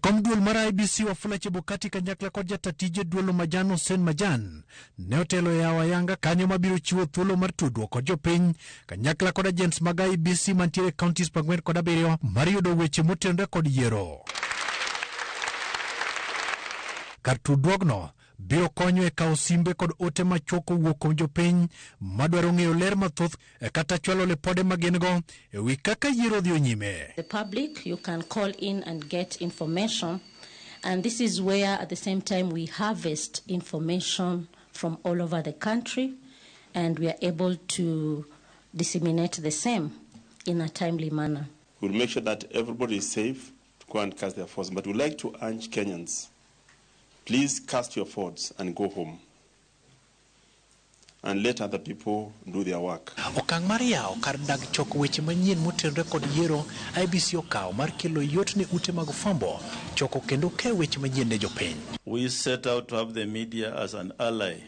Jakom duol mar IEBC Wafula Chebukati kanyakla kod jata tije duolo Majan Hussein Majan ne otelo e yawo ayanga kanyo mabiro chiwo thuolo mar tudruok kod jopiny kanyakla kod agents mag IEBC mantiere e counties 47 mar yudo weche motenore kod yiero. Kar tudruogno biro konyo e kawo simbe kod ote machuok kowuok kuom jopiny madwaro ng'eyo ler mathoth kata chwalo lipode ma gin go e wi kaka yiero dhi nyime. The public, you can call in and get information. And this is where, at the same time, we harvest information from all over the country and we are able to disseminate the same in a timely manner. We'll make sure that everybody is safe to go and cast their votes. But we'd like to urge Kenyans, please cast your votes and go home. And let other people do their work. Okang' mar yawo kar dag choko weche manyien motenore kod yiero IEBC okawo mar kelo yot ne ute mag fwambo choko kendo keyo weche manyien ne jopiny. We set out to have the media as an ally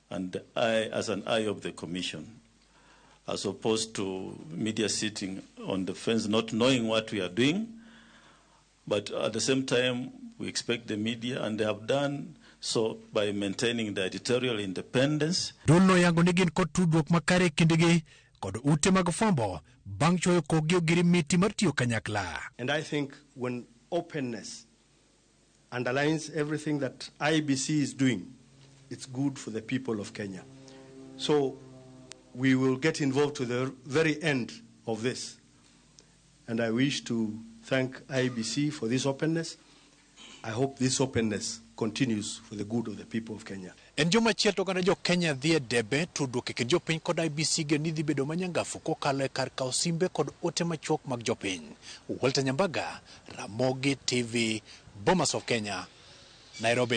and I as an eye of the commission, as opposed to media sitting on the fence not knowing what we are doing. But at the same time, we expect the media, and they have done so by maintaining the editorial independence. Duolno yango ni gin kod tudruok makare e kindgi kod ute mag fwambo bang' chwoyo kokgi ogirimiti mar tiyo kanyakla. And I think when openness underlines everything that IEBC is doing, it's good for the people of Kenya. So we will get involved to the very end of this. And I wish to thank IEBC for this openness. I hope this openness continues for the good of the people of Kenya. En juma achiel to oganda jo Kenya dhi e debe tudruok e kind jopiny kod IEBC geno ni dhi bedo manyangafu kokalo e kar kawo simbe kod ote machuok mag jopiny. Walter Nyambaga, Ramogi TV, Bomas of Kenya, Nairobi.